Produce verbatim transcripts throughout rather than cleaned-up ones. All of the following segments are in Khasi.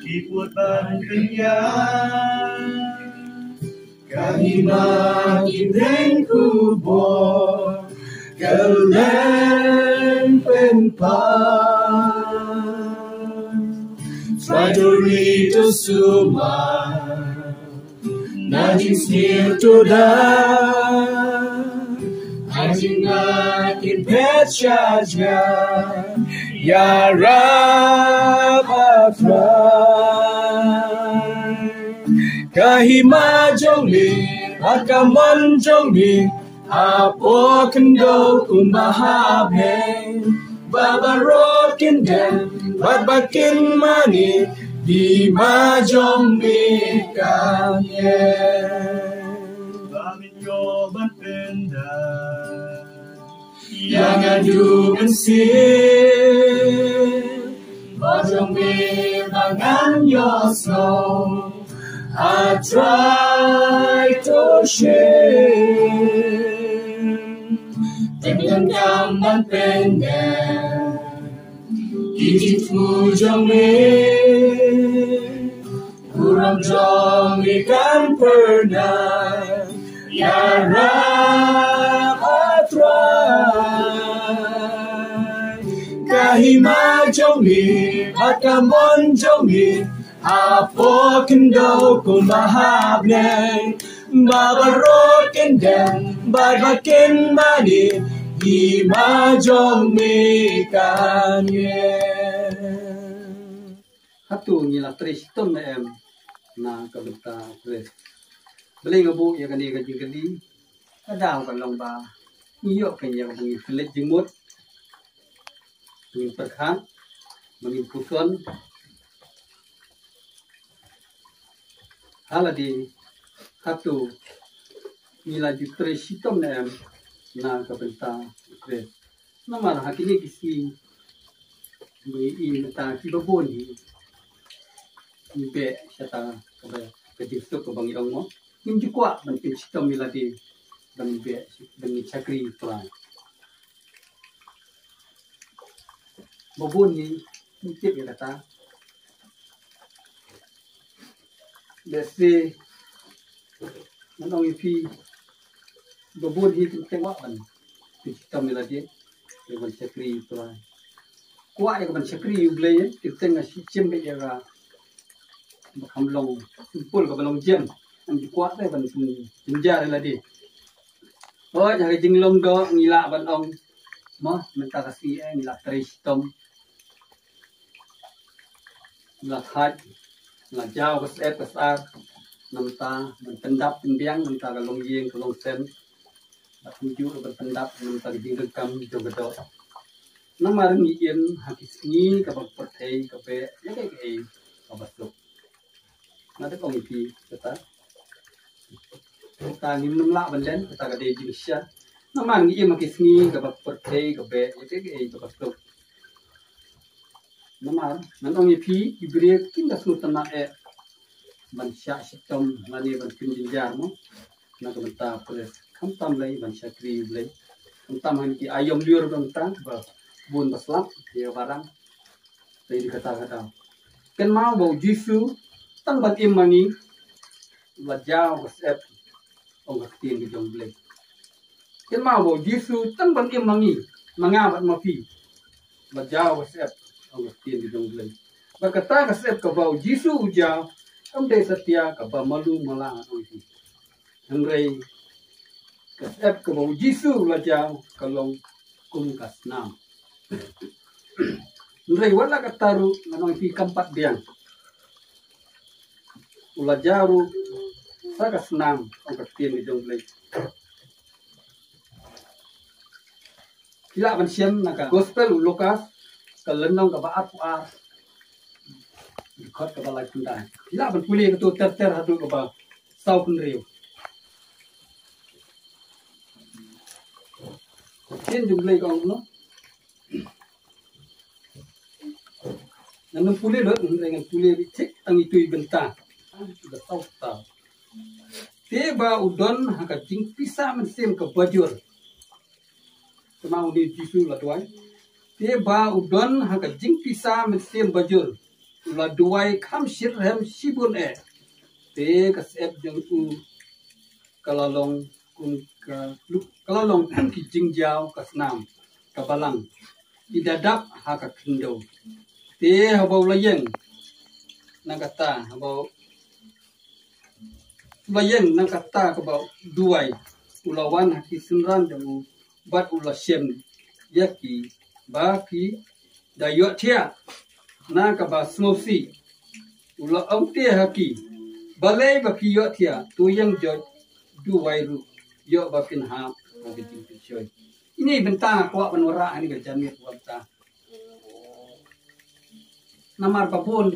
Ki put ban pynïaid ka hima ki bneng khubor, kylleng pynpaw. Trai to ri to sumar na jingsniew to da, ha jingngeit ki phet sha jngai, ïarap, ah Trai. Ka hima jong me bad ka mon jong me hapoh khyndew kumba ha bneng, ba baroh kin dem bad ba kin mane, hima jong me ka ngen. Ba ngin ïoh ban pyndait ïa nga, ïa nga duh mynsiem, ba jong me ba ngan ïohsngew, ah Trai to shim. Te ngan kam ban pyndait ki jingthmu jong me, burom jong me kan pynang, ïarap, ah Trai. Ka hima jong me bad ka mon jong me hapoh khyndew kumba ha bneng, ba baroh kin dem bad ba kin mane, hima jong me ka ngen. Hato ngi la trei shitom ne em na ka bynta u Khrist? Balei nga buh ïa kane ka jingkylli? Ka daw ka long ba ngi ïoh pynïar ba ngi pynleit jingmut, ba ngin pyrkhat, ba ngin puson ha lade, hato ngi la ju trei shitom ne em na ka bynta u Khrist? Namar ha kine ki sngi ba ngi i mynta, kiba bun hi ngi beh shata kaba, ka jingsuk kaba ngi ong mo, ngim ju kwah ban pynshitom ïa lade ban beh, ban shakri Trai. Ba bun hi ngim tip ïa kata. Lehse ngan ong ïa phi, ba bun hi kim kwah ban pynshitom ïa lade ïa ban shakri Trai. Kwah ïa ka ban shakri U Blei, eh, ki teng nga shim beit ïa ka ba kham long simple, kaba long jem. Ngim ju kwah te ban pynjynjar ïa lade. Hooid, ha ka jinglong doh ngi lah ban ong mo, mynta ka sngi, eh, ngi la trei shitom, ngi la thait, ngi la jaw ka syep ka sar, namar ban pyndap pynbiang na ka longïing ka longsem, bad kumjuh ban pyndap namar ka jingdonkam jong ka doh. Namar ngi im ha ki sngi kaba pyrthei ka beh ïa kaei kaei kaba suk. Nga dei ong ïa phi kata. Kata ngim lah ban len, kata ka dei jingshisha. Namar ngi im ha ki sngi kaba pyrthei ka beh ïa kaei kaei kaba suk. Namar ngan ong ïa phi, ki briew kim da sngewtynnat eh ban shah shitom lane ban pynjynjar mo na ka bynta u Khrist, khamtam lei ban shakri U Blei. Khamtam ha ki aïom lyiur ba mynta ba bun ba slap ïa ka balang. Te dei kata kata. Kynmaw ba U Jisu tang ban im ma ngi u la jaw ka syep, ong ka ktien ka jong U Blei. Kynmaw ba U Jisu tang ban im ma ngi, ma nga bad ma phi, u la jaw ka syep, ong ka ktien ka jong U Blei. Bad kata ka syep kaba U Jisu u jaw kam dei satia kaba malu mala, ong phi. Hynrei ka syep kaba U Jisu u la jaw ka long kum ka snam. Hynrei wat la katta ruh, ngan ong ïa phi, kam pat biang. U la jaw ruh sa ka snam, ong ka ktien ka jong U Blei. Phi lah ban shem na ka Gospel u Lukas, ka lynnong kaba arphew ar, dkhot kaba laiphew khyndai. Phi lah ban pule kato ter ter haduh kaba sawphew hynriew. Ka ktien jong U Blei ka ong kumno? Ngan ym pule lut, ngan pule beit thik tang ito i bynta. Ka saw ta. Te ba u don ha ka jingpisa mynsiem kaba jur. Te ma une u Jisu la duwai. Te ba u don ha ka jingpisa mynsiem bajur, u la duwai kham shyrhem shibun eh. Te ka syep jong u ka la long kum ka luk, ka la long kum ki jingjaw ka snam, ka balang, i da dap ha ka khyndew. Te haba u la ïeng na kata, haba u la ïeng na kata kaba duwai, u la wan ha ki synran jong u bad u la shem ïa ki ba ki da ïohthiah na kaba sngewsih. U la ong te ha ki, balei ba ki ïohthiah? To ïeng jot, duwai ruh, ïoh ba phin hap ha ka jingpynshoi. Ine i bynta nga kwah ban wanrah ha kane ka janmiet, bynta namar ba bun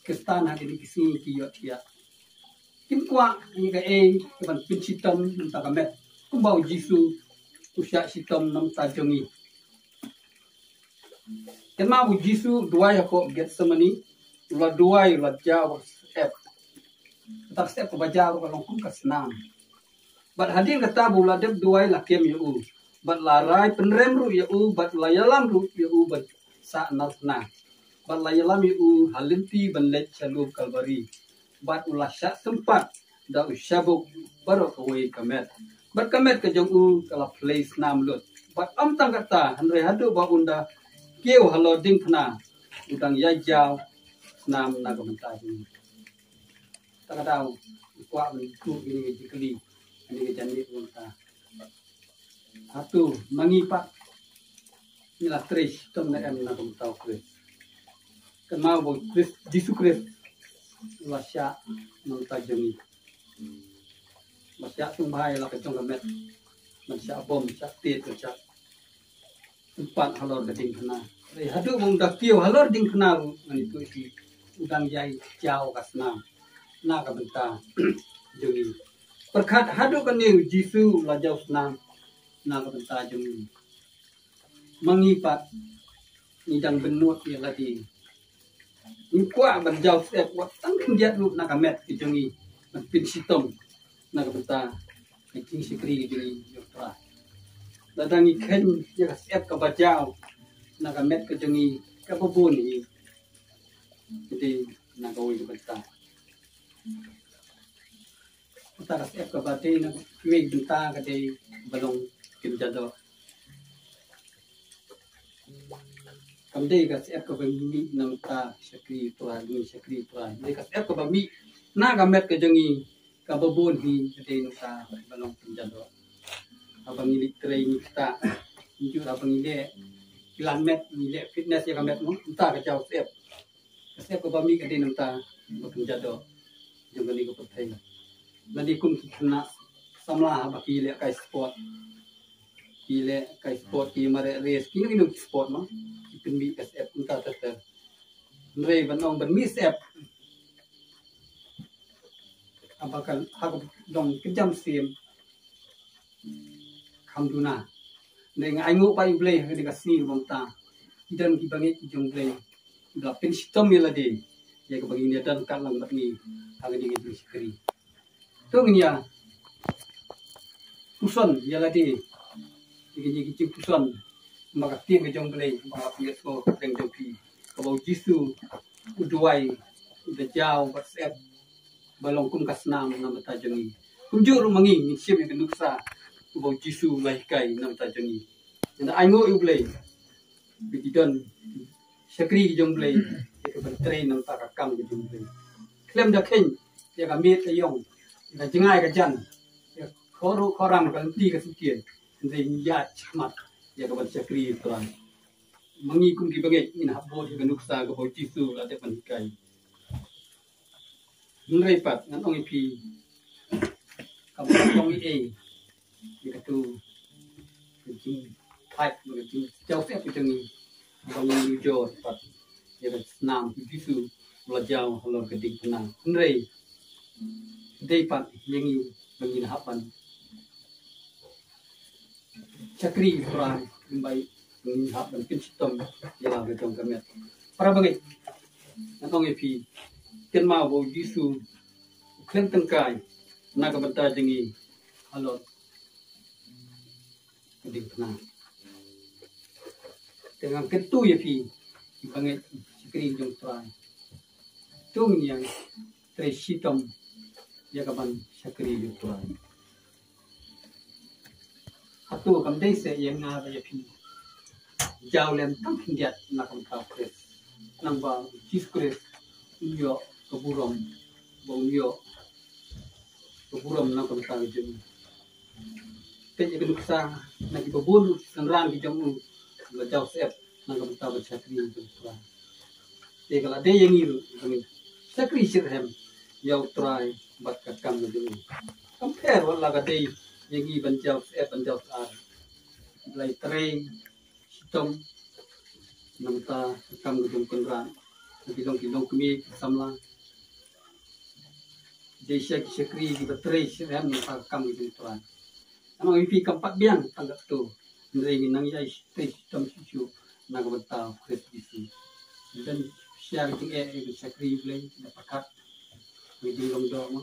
Khristan ha kine ki sngi ki ïohthiah. Kim kwah ïa kaei kaban pynshitom na ka bynta ka met, kumba u Jisu u shah shitom na ka bynta jong ngi. Kynmaw, u Jisu u duwai hapoh Gethsemane, u la duwai, u la jaw ka syep. Kata ka syep kaba jaw ka long kum ka snam. Bad hadien kata ba u la dep duwai, la kem ïa u, bad la rai pynrem ruh ïa u, bad la ïalam ruh ïa u ban sah narphna, bad la ïalam ïa u ha lynti ban leit sha lum Kalbari. Bad u la shah sympat da u shabuk baroh kawei ka met, bad ka met ka jong u ka la plie snam lut. Bad ym tang kata, hynrei haduh ba un da kiew halor diengphna, u dang ïa jaw snam na ka bynta jong u. Ta ka daw, u kwah ban ïathuh ïa kine ki jingkylli, ïa kine ki janmiet, bynta hato ma ngi pat ngi la trei shitom ne em na ka bynta u Khrist? Kynmaw ba u Khrist, Jisu Khrist u la shah na ka bynta jong ngi. Ba shah sngewbha ïa la ka jong ka met, ban shah bom, shah tied, ban shah sympat halor ka diengphna. Hynrei haduh ba un da kiew halor diengphna ruh, ngan ïathuh ïa phi, u dang ïa jaw ka snam na ka bynta jong ngi. Pyrkhat, haduh kane u Jisu u la jaw snam na ka bynta jong ngi. Ma ngi pat ngi dang bynnud ïa lade. Ngi kwah ban jaw syep wat tang khyndiat ruh na ka met ka jong ngi, ban pynshitom na ka bynta ka jingshakri ka jong ngi ïa u Trai. Lada ngi kheiñ ïa ka syep kaba jaw na ka met ka jong ngi, kaba bun hi ka dei na kawei ka bynta. Kata ka syep kaba dei na kawei ka bynta ka dei ba long kynja doh. Kam dei ka syep kaba mih na ka bynta shakri Trai, ngi shakri Trai. Dei ka syep kaba mih na ka met ka jong ngi, kaba bun hi ka dei na ka bynta ba long kynja doh. Haba ngi leit trei ngi ktah, ngi ju haba ngi leh kilan met, ngi leh fitness ïa ka met mo, mynta ka jaw syep. Ka syep kaba mih ka dei na ka bynta ba kynja doh jong kane ka pyrthei. Lane kum ki khynnah samla haba ki leh kai sport, ki leh kai sport, ki mareh race, kino kino ki sport mo, ki pynmih ka syep mynta ter ter. Hynrei ban ong ban mih syep, haba ka, ha ka dong kynja mynsiem, kham duna. Hynrei nga ainguh pat ïa U Blei ha kane ka sngi ba mynta, ki don ki bangeit ki jong U Blei kiba la pynshitom ïa lade ïa kaba ngin ïa don ryngkat lang bad ngi ha kane ka jingshakri. To ngin ïa puson ïa lade ïa kine ki jingpuson, ba ka ktien ka jong U Blei ba nga pynïasngew ha ka pdeng jong phi, kaba u Jisu u duwai, u da jaw ka syep ba long kum ka snam na ka bynta jong ngi. Kumjuh ruh ma ngi ngin shim ïa ka nuksa kaba u Jisu u la hikai na ka bynta jong ngi. Ngi da ainguh ïa U Blei ba ki don shakri ki jong U Blei ïa ka ban trei na ka bynta ka kam ka jong U Blei. Khlem da kheiñ ïa ka miet ka ïong, ïa ka jngai ka jan, ïa ka khawruh khawram, ka lynti ka syntien, hynrei ngi ïaid shakhmat ïa ka ban shakri ïa U Trai. Ma ngi kum ki bangeit ngin hap bud ïa ka nuksa kaba u Jisu u la dep ban hikai. Hynrei pat ngan ong ïa phi, kam long ei ei ïa katu ka jingthait, ka jingjaw syep ka jong ngi, ba ngin ïoh jur pat ïa ka snam u Jisu u la jaw halor ka diengphna. Hynrei dei pat ïa ngi ba ngin hap ban shakri Trai, kumba ngin hap ban pynshitom ïa la ka jong ka met. Para bangeit, ngan ong ïa phi, kynmaw ba u Jisu u khlem tyngkai na ka bynta jong ngi halor ka diengphna. Te ngan kyntu ïa phi, phi ba ngeit shakri jong Trai. To ngin ïa trei shitom ïa ka ban shakri jong Trai. Hato kam dei se ïa nga ba ïa phi jaw lem tang khyndiat na ka bynta Khrist. Nang ba Jisu Khrist un ïoh ka burom, ba un ïoh ka burom na ka bynta ka jong u. Te ïa ka nuksa na ki babun ki synran ki jong u la jaw syep na ka bynta ban shakri jong u Trai. Te ka la dei ïa ngi ruh ba ngin shakri shitrhem ïa u Trai bad ka kam ka jong u. Kam pher wat la ka dei ïa ngi ban jaw syep ban jaw sar. Blei trei shitom na ka bynta ka kam ka jong u Kynrad. Ki long ki long kmie ki samla. Dei sha ki shakri kiba trei shitrhem na ka kam ka jong u Trai. Ano ïa phi kam pat biang tang katto. Hynrei ngin nang ïai trei shitom shuh shuh na ka bynta u Khrist Jisu. Don sha ki jingeh ki shakri Blei da pyrkhat. Ki jinglong doh mo.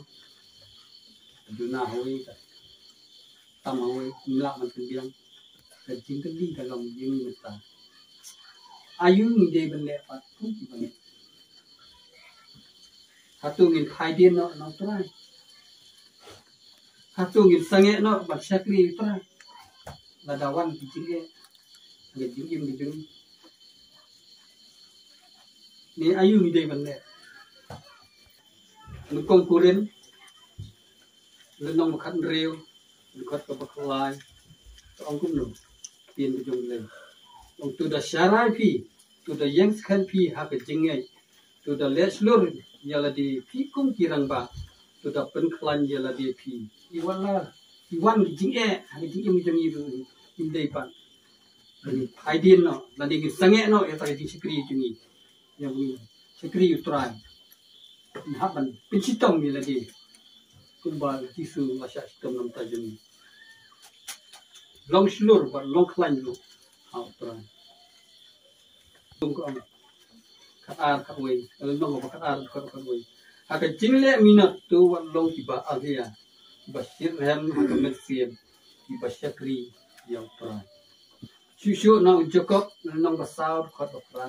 Duna hawei ka tam hawei, ngim lah ban pynbiang. Ka jingkylli ka long ïa ngi mynta. Aïu ngi dei ban leh pat kum ki bangeit? Hato ngin phai dien noh na u Trai? Hato ngin sangeh noh ban shakri u Trai? Lada wan ki jingeh, ki jingim ki jong ngi. Ne aïu ngi dei ban leh? Nyngkong Korinth lynnong ba khathynriew, dkhot kaba khatlai. Ka ong kumno? Ktien ka jong U Blei. Ong to da sharai phi, to da ïeng skhem phi ha ka jingngeit, to da leh shlur ïa lade phi kum ki rangbah, to da pynkhlaiñ ïa lade phi. Ïa wat la ki wan ki jingeh ha ka jingim jong ngi ruh ngim dei ban phai dien noh lane ngin sangeh noh ïa ka jingshakri jong ngi. Ïa ngi shakri u Trai. Ngi hap ban pynshitom ïa lade kumba Jisu la shah shitom na ka bynta jong ngi. Long shlur bad long khlaiñ ruh ha u Trai. Kum ka ong khatar khatwei, lynnong ba khatar dkhot khatwei. Ha ka jingleh minot to wat long kiba alia, kiba shitrhem ha ka mynsiem, kiba shakri ïa u Trai. Shuh shuh na u Jakob lynnong ba saw dkhot ba phra.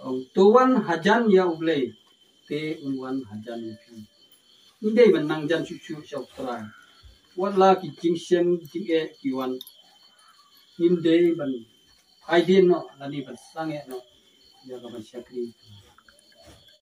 Ong to wan hajan ïa U Blei, te un wan hajan ïa phi. Ngim dei ban nang jan shuh shuh sha u Trai. Wat la ki jingshem jingeh ki wan, ngim dei ban phai dien noh lane ban sangeh noh ïa ka ban shakri.